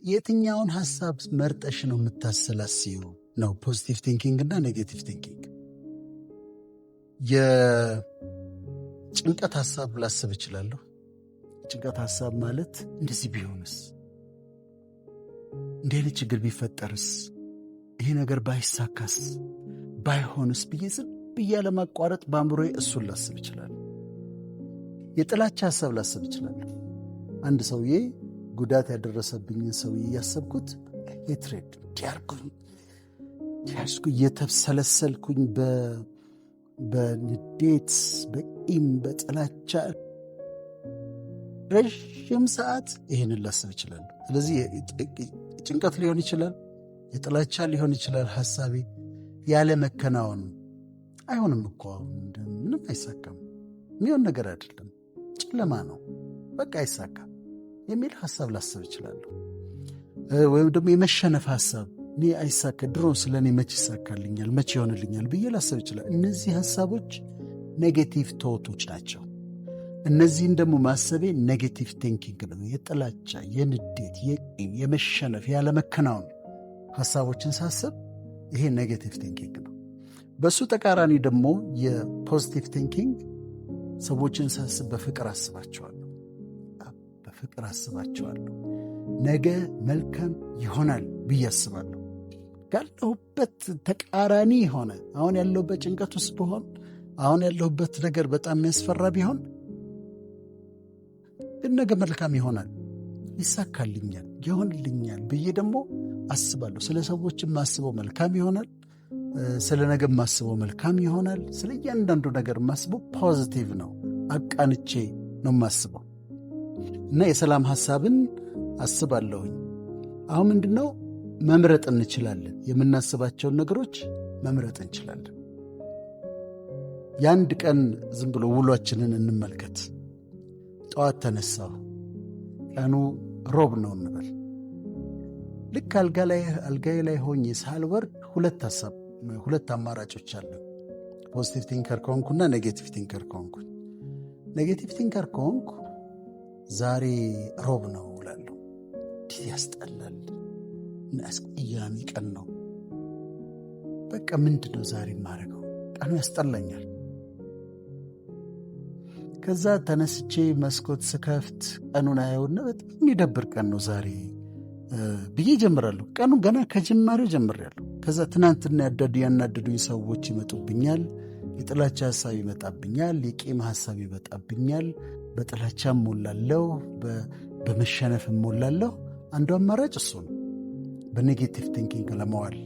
የትኛውን ሀሳብ መርጠሽ ነው የምታሰላስዪው ነው positive thinking እና negative thinking። የጭንቀት ሀሳብ ላስብ እችላለሁ። ጭንቀት ሀሳብ ማለት እንደዚህ ቢሆንስ፣ እንዲህ አይነት ችግር ቢፈጠርስ፣ ይሄ ነገር ባይሳካስ፣ ባይሆንስ ብዬ ዝም ብዬ ያለማቋረጥ በአእምሮዬ እሱን ላስብ እችላለሁ። የጥላቻ ሀሳብ ላስብ እችላለሁ። አንድ ሰውዬ ጉዳት ያደረሰብኝን ሰውዬ እያሰብኩት hatred እንዲያርጉኝ ያስኩ እየተብሰለሰልኩኝ በንዴት፣ በቂም፣ በጥላቻ ረዥም ሰዓት ይህንን ላስብ እችላለሁ። ስለዚህ ጭንቀት ሊሆን ይችላል፣ የጥላቻ ሊሆን ይችላል። ሀሳቤ ያለ መከናወኑ አይሆንም እኮ ምንም አይሳካም፣ የሚሆን ነገር አይደለም፣ ጨለማ ነው፣ በቃ አይሳካም የሚል ሀሳብ ላስብ እችላለሁ። ወይም ደግሞ የመሸነፍ ሀሳብ፣ እኔ አይሳካ፣ ድሮ ስለ እኔ መች ይሳካልኛል፣ መች ይሆንልኛል ብዬ ላስብ እችላለሁ። እነዚህ ሀሳቦች negative thought ኦች ናቸው። እነዚህን ደግሞ ማሰቤ negative thinking ነው። የጥላቻ፣ የንዴት፣ የቂም፣ የመሸነፍ፣ ያለመከናወን ሀሳቦችን ሳስብ ይሄ negative thinking ነው። በእሱ ተቃራኒ ደግሞ የ positive thinking፣ ሰዎችን ሳስብ በፍቅር አስባቸዋለሁ፣ በፍቅር አስባቸዋለሁ። ነገ መልካም ይሆናል ብዬ አስባለሁ። ካለሁበት ተቃራኒ የሆነ፣ አሁን ያለሁበት ጭንቀት ውስጥ ብሆን፣ አሁን ያለሁበት ነገር በጣም የሚያስፈራ ቢሆን ግን ነገ መልካም ይሆናል፣ ይሳካልኛል፣ ይሆንልኛል ብዬ ደግሞ አስባለሁ። ስለ ሰዎች የማስበው መልካም ይሆናል። ስለ ነገ የማስበው መልካም ይሆናል። ስለ እያንዳንዱ ነገር የማስበው positive ነው። አቃንቼ ነው የማስበው እና የሰላም ሐሳብን አስባለሁኝ። አሁን ምንድነው፣ መምረጥ እንችላለን። የምናስባቸውን ነገሮች መምረጥ እንችላለን። የአንድ ቀን ዝም ብሎ ውሏችንን እንመልከት። ጠዋት ተነሳሁ፣ ቀኑ ሮብ ነው እንበል። ልክ አልጋዬ ላይ ሆኜ ሳልወርድ ሁለት ሀሳብ፣ ሁለት አማራጮች አሉ። Positive thinker ከሆንኩና negative thinker ከሆንኩ፣ negative thinker ከሆንኩ ዛሬ ሮብ ነው እላለሁ። እንዴት ያስጠላል! አስቀያሚ ቀን ነው። በቃ ምንድን ነው ዛሬ የማደርገው? ቀኑ ያስጠላኛል። ከዛ ተነስቼ መስኮት ስከፍት ቀኑን አየውና በጣም የሚደብር ቀን ነው ዛሬ ብዬ እጀምራለሁ። ቀኑ ገና ከጅማሬው ጀምሬያለሁ። ከዛ ትናንትና ያናደዱኝ ሰዎች ይመጡብኛል። የጥላቻ ሀሳብ ይመጣብኛል። የቂም ሀሳብ ይመጣብኛል። በጥላቻ እሞላለሁ፣ በመሸነፍ እሞላለሁ። አንዱ አማራጭ እሱ ነው። በ negative thinking ለመዋል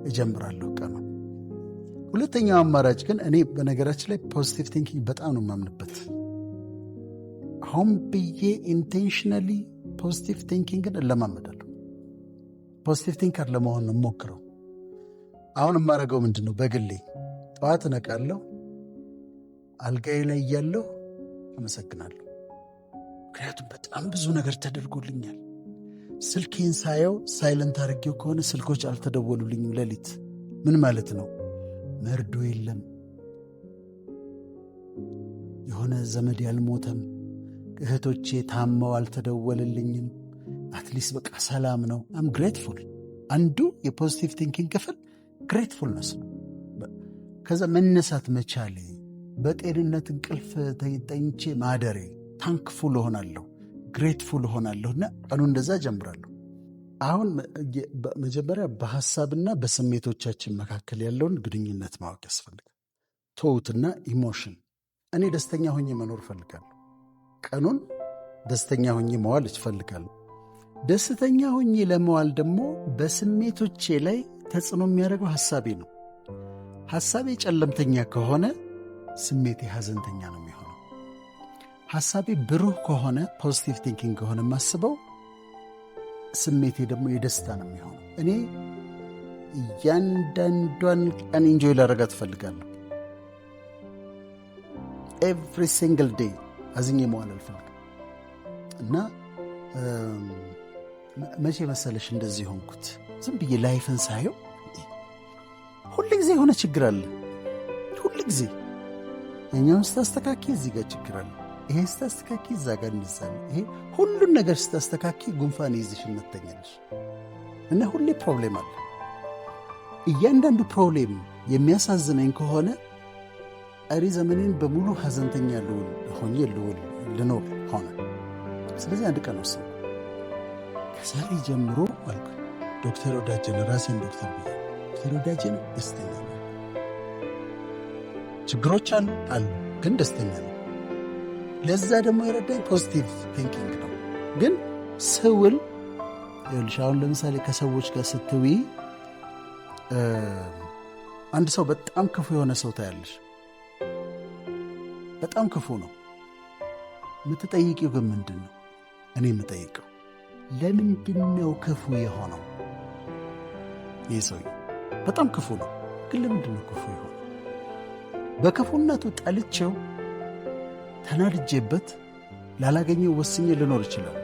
እጀምራለሁ ቀኑ። ሁለተኛው አማራጭ ግን፣ እኔ በነገራችን ላይ positive thinking በጣም ነው የማምንበት። ሆን ብዬ intentionally positive thinking ን እለማመዳለሁ። Positive thinker ለመሆን ነው የምሞክረው። አሁን የማደርገው ምንድን ነው? በግሌ ጠዋት እነቃለሁ። አልጋዬ ላይ እያለሁ አመሰግናለሁ። ምክንያቱም በጣም ብዙ ነገር ተደርጎልኛል። ስልኬን ሳየው silent አድርጌው ከሆነ ስልኮች አልተደወሉልኝም ሌሊት። ምን ማለት ነው? መርዶ የለም፣ የሆነ ዘመድ ያልሞተም፣ እህቶቼ ታመው አልተደወለልኝም። At least በቃ ሰላም ነው። I'm grateful። አንዱ የ positive thinking ክፍል gratefulness ነው። ከዛ መነሳት መቻሌ፣ በጤንነት እንቅልፍ ተኝቼ ማደሬ thankful እሆናለሁ፣ grateful እሆናለሁ እና ቀኑ እንደዛ ጀምራለሁ። አሁን መጀመሪያ በሀሳብና በስሜቶቻችን መካከል ያለውን ግንኙነት ማወቅ ያስፈልጋል። Thought ና emotion። እኔ ደስተኛ ሆኜ መኖር እፈልጋለሁ። ቀኑን ደስተኛ ሆኜ መዋል እፈልጋለሁ። ደስተኛ ሆኜ ለመዋል ደግሞ በስሜቶቼ ላይ ተጽዕኖ የሚያደርገው ሐሳቤ ነው። ሐሳቤ ጨለምተኛ ከሆነ ስሜቴ ሐዘንተኛ ነው የሚሆነው። ሐሳቤ ብሩህ ከሆነ፣ positive thinking ከሆነ የማስበው፣ ስሜቴ ደግሞ የደስታ ነው የሚሆነው። እኔ እያንዳንዷን ቀን enjoy ላደርጋት እፈልጋለሁ። Every single day አዝኜ መዋል አልፈልግም። እና መቼ መሰለሽ እንደዚህ ሆንኩት? ዝም ብዬ life ን ሳየው ሁል ጊዜ የሆነ ችግር አለ። ሁል ጊዜ የኛውን ስታስተካኪ እዚህ ጋር ችግር አለ። ይሄ ስታስተካኪ እዛ ጋር እንደዛ ነው። ይሄ ሁሉን ነገር ስታስተካኪ ጉንፋን ይይዝሽ ትተኛለሽ። እና ሁሌ problem አለ። እያንዳንዱ problem የሚያሳዝነኝ ከሆነ ቀሪ ዘመኔን በሙሉ ሀዘንተኛ ልውል ሆኜ ልውል ልኖር ሆነ። ስለዚህ አንድ ቀን ወሰንኩ። ከዛሬ ጀምሮ አልኩ ዶክተር ወዳጀነ፣ ራሴን ዶክተር ብዬ፣ ዶክተር ወዳጀነ ደስተኛ ነው። ችግሮች አሉ አሉ፣ ግን ደስተኛ ነው። ለዛ ደግሞ የረዳኝ positive thinking ነው። ግን ስውል ይኸውልሽ፣ አሁን ለምሳሌ ከሰዎች ጋር ስትውይ አንድ ሰው በጣም ክፉ የሆነ ሰው ታያለሽ። በጣም ክፉ ነው። የምትጠይቂው ግን ምንድን ነው? እኔ የምጠይቀው ለምንድን ነው ክፉ የሆነው? ይህ ሰውዬ በጣም ክፉ ነው፣ ግን ለምንድን ነው ክፉ የሆነው? በክፉነቱ ጠልቼው ተናድጄበት ላላገኘው ወስኜ ልኖር እችላለሁ።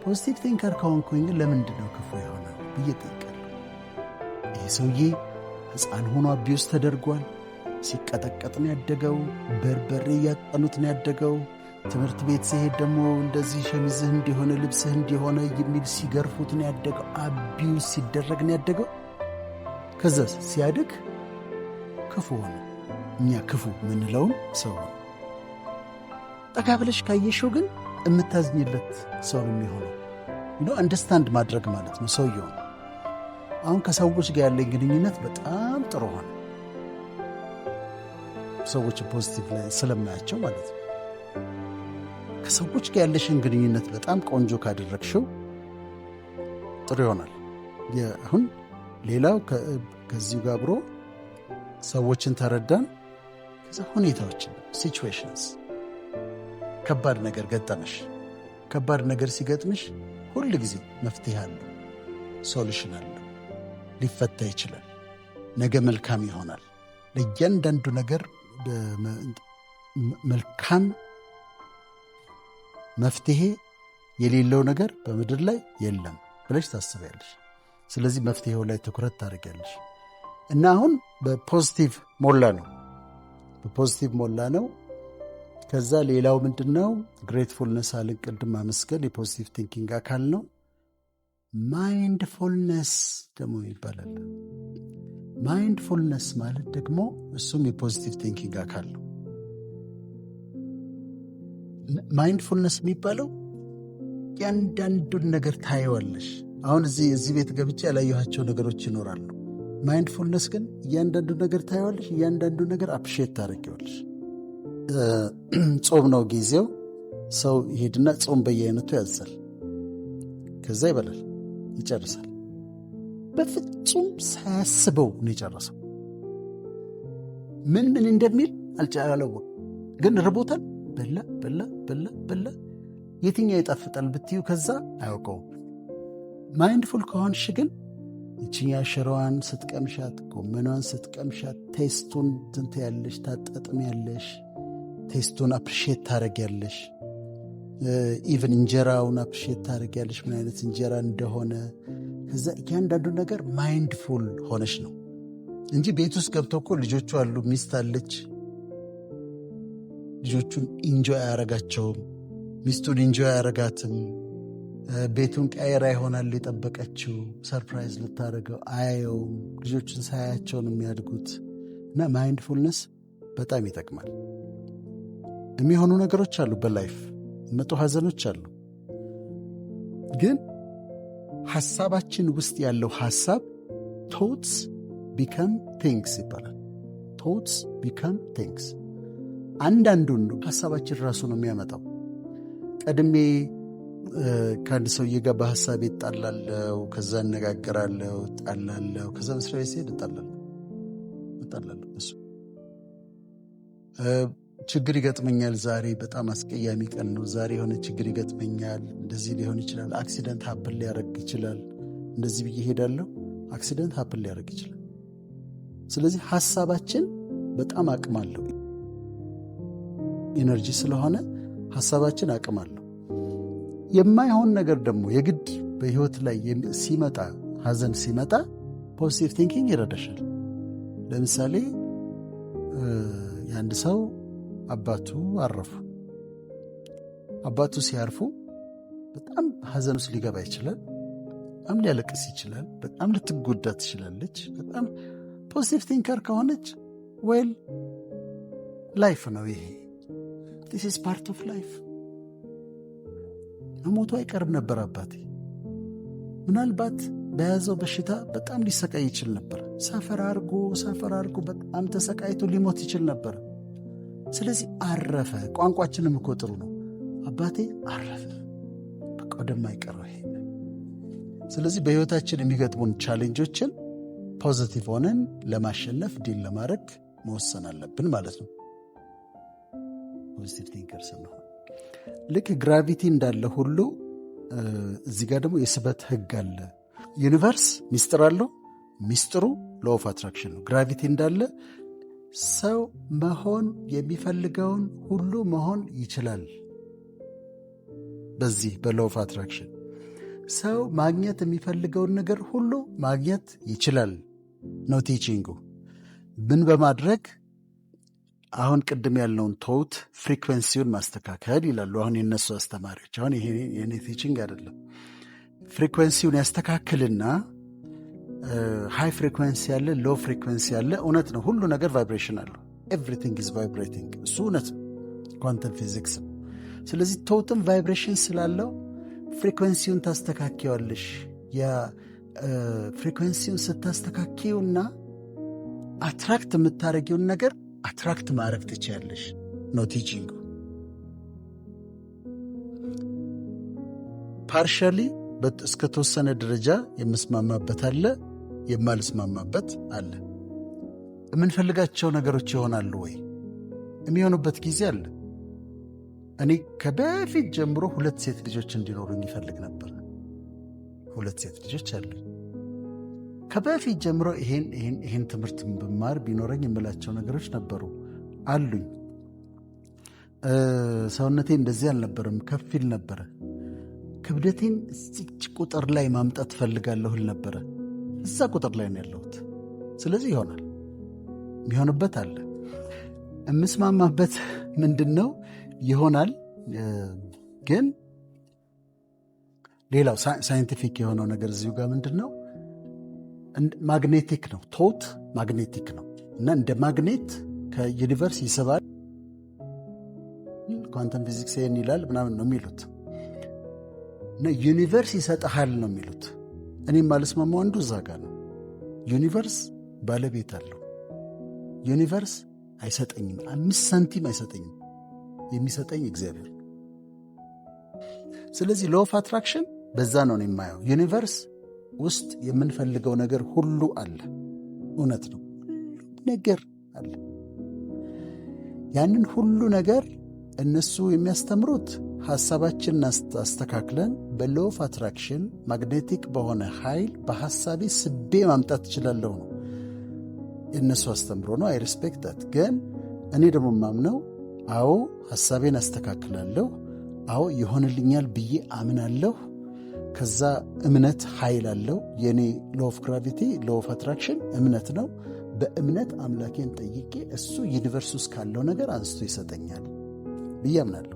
Positive thinker ከሆንኩኝ ግን ለምንድን ነው ክፉ የሆነው ብዬ እጠይቃለሁ። ይህ ሰውዬ ሕፃን ሆኖ abuse ተደርጓል። ሲቀጠቀጥ ነው ያደገው። በርበሬ እያጠኑት ነው ያደገው። ትምህርት ቤት ሲሄድ ደግሞ እንደዚህ ሸሚዝህ እንዲሆነ ልብስህ እንዲሆነ የሚል ሲገርፉት ነው ያደገው። Abuse ሲደረግ ነው ያደገው። ከዛ ሲያድግ ክፉ ሆነ። እኛ ክፉ የምንለውን ሰው ሆነ። ጠጋ ብለሽ ካየሽው ግን የምታዝኝለት ሰው ነው የሚሆነው። Understand ማድረግ ማለት ነው ሰውየውን። አሁን ከሰዎች ጋር ያለኝ ግንኙነት በጣም ጥሩ ሆነ። ሰዎች positive ላይ ስለማያቸው ማለት ነው። ከሰዎች ጋር ያለሽን ግንኙነት በጣም ቆንጆ ካደረግሽው ጥሩ ይሆናል። አሁን ሌላው ከዚሁ ጋር አብሮ ሰዎችን ተረዳን። ከዛ ሁኔታዎችን፣ situations፣ ከባድ ነገር ገጠመሽ። ከባድ ነገር ሲገጥምሽ ሁል ጊዜ መፍትሄ አለው፣ solution አለው፣ ሊፈታ ይችላል። ነገ መልካም ይሆናል። ለእያንዳንዱ ነገር መልካም መፍትሄ የሌለው ነገር በምድር ላይ የለም ብለሽ ታስቢያለሽ። ስለዚህ መፍትሄው ላይ ትኩረት ታደርጊያለሽ። እና አሁን በ positive ሞላ ነው፣ በ positive ሞላ ነው። ከዛ ሌላው ምንድን ነው? Gratefulness አልን ቅድም፣ ማመስገን የ positive thinking አካል ነው። Mindfulness ደግሞ ይባላል። Mindfulness ማለት ደግሞ እሱም የ positive thinking አካል ነው። Mindfulness የሚባለው እያንዳንዱን ነገር ታየዋለሽ። አሁን እዚህ ቤት ገብቼ ያላየኋቸው ነገሮች ይኖራሉ። Mindfulness ግን እያንዳንዱ ነገር ታየዋለሽ፣ እያንዳንዱ ነገር appreciate ታደርጊዋለሽ። ጾም ነው ጊዜው። ሰው ይሄድና ጾም በየአይነቱ ያዛል። ከዛ ይበላል፣ ይጨርሳል። በፍጹም ሳያስበው ነው የጨረሰው። ምን ምን እንደሚል አላወቅም፣ ግን ርቦታል። በላ በላ በላ በላ። የትኛው ይጣፍጣል ብትዩ ከዛ አያውቀውም። Mindful ከሆንሽ ግን ይችኛ ሽሮዋን ስትቀምሻት፣ ጎመኗን ስትቀምሻት taste ኡን ትንት ያለሽ፣ ታጣጥሚያለሽ፣ taste ኡን appreciate ታደርጊያለሽ። Even እንጀራውን appreciate ታደርጊያለሽ፣ ምን አይነት እንጀራ እንደሆነ። ከዛ እያንዳንዱ ነገር mindful ሆነሽ ነው እንጂ ቤት ውስጥ ገብቶ እኮ ልጆቹ አሉ፣ ሚስት አለች። ልጆቹን enjoy አያረጋቸውም፣ ሚስቱን enjoy አያረጋትም። ቤቱን ቀይራ ይሆናል የጠበቀችው፣ surprise ልታደርገው አያየውም። ልጆቹን ሳያቸው ነው የሚያድጉት። እና mindfulness በጣም ይጠቅማል። የሚሆኑ ነገሮች አሉ፣ በ life መጡ ሀዘኖች አሉ። ግን ሀሳባችን ውስጥ ያለው ሀሳብ፣ thoughts become things ይባላል። Thoughts become things። አንዳንዱን ሀሳባችን ራሱ ነው የሚያመጣው። ቀድሜ ከአንድ ሰውዬ ጋር በሀሳቤ እጣላለሁ፣ ከዛ እነጋገራለሁ፣ እጣላለሁ፣ ከዛ መስሪያ ቤት ስሄድ እጣላለሁ እጣላለሁ። እሱ ችግር ይገጥመኛል። ዛሬ በጣም አስቀያሚ ቀን ነው። ዛሬ የሆነ ችግር ይገጥመኛል። እንደዚህ ሊሆን ይችላል። Accident happen ሊያደርግ ይችላል። እንደዚህ ብዬ እሄዳለሁ። Accident happen ሊያደርግ ይችላል። ስለዚህ ሀሳባችን በጣም አቅም አለው። Energy ስለሆነ ሀሳባችን አቅም አለው። የማይሆን ነገር ደግሞ የግድ በህይወት ላይ ሲመጣ፣ ሀዘን ሲመጣ positive thinking ይረዳሻል። ለምሳሌ የአንድ ሰው አባቱ አረፉ። አባቱ ሲያርፉ በጣም ሀዘን ውስጥ ሊገባ ይችላል። በጣም ሊያለቅስ ይችላል። በጣም ልትጎዳ ትችላለች። በጣም positive thinker ከሆነች፣ well, life ነው ይሄ፣ this is part of life። መሞቱ አይቀርም ነበር አባቴ። ምናልባት በያዘው በሽታ በጣም ሊሰቃይ ይችል ነበር። Suffer አርጎ suffer አርጎ በጣም ተሰቃይቶ ሊሞት ይችል ነበር። ስለዚህ አረፈ። ቋንቋችንም እኮ ጥሩ ነው። አባቴ አረፈ፣ በቃ ወደማይቀረው ሄደ። ስለዚህ በሕይወታችን የሚገጥሙን challenge ኦችን positive ሆነን ለማሸነፍ፣ deal ለማድረግ መወሰን አለብን ማለት ነው። Positive thinker ስንሆን ልክ gravity እንዳለ ሁሉ እዚህ ጋር ደግሞ የስበት ህግ አለ። Universe ሚስጥር አለው። ሚስጥሩ law of attraction ነው። Gravity እንዳለ ሰው መሆን የሚፈልገውን ሁሉ መሆን ይችላል። በዚህ በ law of attraction ሰው ማግኘት የሚፈልገውን ነገር ሁሉ ማግኘት ይችላል ነው teaching ኡ። ምን በማድረግ? አሁን ቅድም ያልነውን thought frequency ውን ማስተካከል ይላሉ። አሁን የነሱ አስተማሪዎች፣ አሁን ይሄ የኔ teaching አይደለም። Frequency ውን ያስተካክልና high frequency አለ፣ low frequency አለ። እውነት ነው። ሁሉ ነገር vibration አለው። Everything is vibrating። እሱ እውነት ነው። Quantum physics። ስለዚህ thought ም vibration ስላለው frequency ውን ታስተካኪዋለሽ። ያ frequency ውን ስታስተካኪውና attract የምታደርጊውን ነገር attract ማድረግ ትችያለሽ ነው teaching ኡ። Partially እስከተወሰነ ደረጃ የምስማማበት አለ፣ የማልስማማበት አለ። የምንፈልጋቸው ነገሮች ይሆናሉ ወይ? የሚሆኑበት ጊዜ አለ። እኔ ከበፊት ጀምሮ ሁለት ሴት ልጆች እንዲኖሩኝ እፈልግ ነበር። ሁለት ሴት ልጆች አሉኝ። ከበፊት ጀምሮ ይሄን ይሄን ይሄን ትምህርት ብማር ቢኖረኝ የምላቸው ነገሮች ነበሩ፣ አሉኝ። ሰውነቴ እንደዚህ አልነበረም፣ ከፍ ይል ነበረ። ክብደቴን እዚች ቁጥር ላይ ማምጣት እፈልጋለሁ እል ነበረ። እዛ ቁጥር ላይ ነው ያለሁት። ስለዚህ ይሆናል፣ የሚሆንበት አለ። የምስማማበት ምንድን ነው? ይሆናል፣ ግን ሌላው scientific የሆነው ነገር እዚሁ ጋር ምንድን ነው? Magnetic ነው። Thought magnetic ነው እና እንደ ማግኔት ከ universe ይስባል። Quantum physics ይሄን ይላል ምናምን ነው የሚሉት እና universe ይሰጥሃል ነው የሚሉት። እኔም ማልስማማው አንዱ እዛ ጋር ነው። Universe ባለቤት አለው። Universe አይሰጠኝም፣ 5 ሳንቲም አይሰጠኝም። የሚሰጠኝ እግዚአብሔር ነው። ስለዚህ law of attraction በዛ ነው የማየው። Universe ውስጥ የምንፈልገው ነገር ሁሉ አለ። እውነት ነው፣ ሁሉም ነገር አለ። ያንን ሁሉ ነገር እነሱ የሚያስተምሩት ሐሳባችንን አስተካክለን በ law of attraction magnetic በሆነ ኃይል በሐሳቤ ስቤ ማምጣት እችላለሁ ነው የእነሱ አስተምሮ ነው። I respect that። ግን እኔ ደግሞ የማምነው አዎ ሐሳቤን አስተካክላለሁ፣ አዎ ይሆንልኛል ብዬ አምናለሁ። ከዛ እምነት ኃይል አለው። የኔ law of gravity፣ law of attraction እምነት ነው። በእምነት አምላኬን ጠይቄ እሱ universe ውስጥ ካለው ነገር አንስቶ ይሰጠኛል ብዬ አምናለሁ።